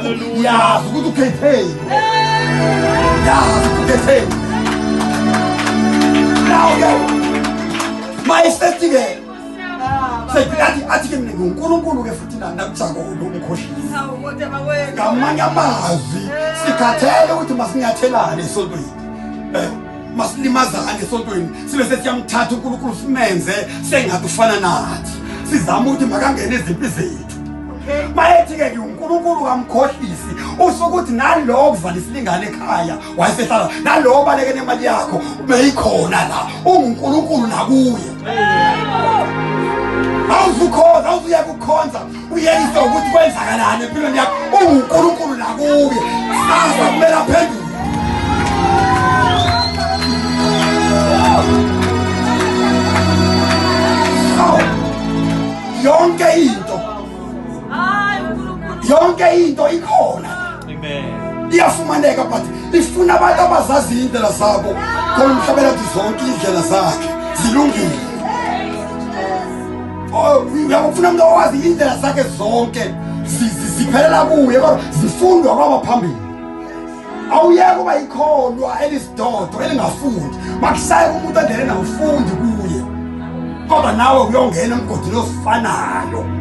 Yazi ukuthi ukhetheni. Yazi ukuthi ukhetheni. Now-ke mayesethi-ke sethi athi-ke mina nginguNkulunkulu-ke futhi nakuJakobe umkhohlisi. Ngamanye amazwi sikhathele ukuthi masinyathelane esontweni. Masilimazane esontweni sibe sesiyamthatha uNkulunkulu simenze sengathi ufana nathi. Sizama ukuthi makangene izimpi zethu. Mayethi-ke nginguNkulunkulu kamkhohlisi usho ukuthi nalowo kuvala isilingane ekhaya wayesehlala nalowo baleke nemali yakho beyikhona la unguNkulunkulu nakuye. Awuzukhonza awuzuyeka ukukhonza uyekise ukuthi kwenzakalani empilweni yakho unguNkulunkulu nakuye. Sasa kumele aphendule. Yonke into yonke into ikhona. Amen. Iyafumaneka but ifuna abantu abazazi indlela zabo khona umhlabela athi zonke indlela zakhe zilungile. Oh, uyakufuna umuntu owazi indlela zakhe zonke ziphelela kuye kodwa zifundwa kwabaphambili. Awuyeke uba ikholwa elisidodo elingafundi. Makushayeka umuntu endleleni awufundi kuye. Kodwa nawe uyongena emgodini ofanayo.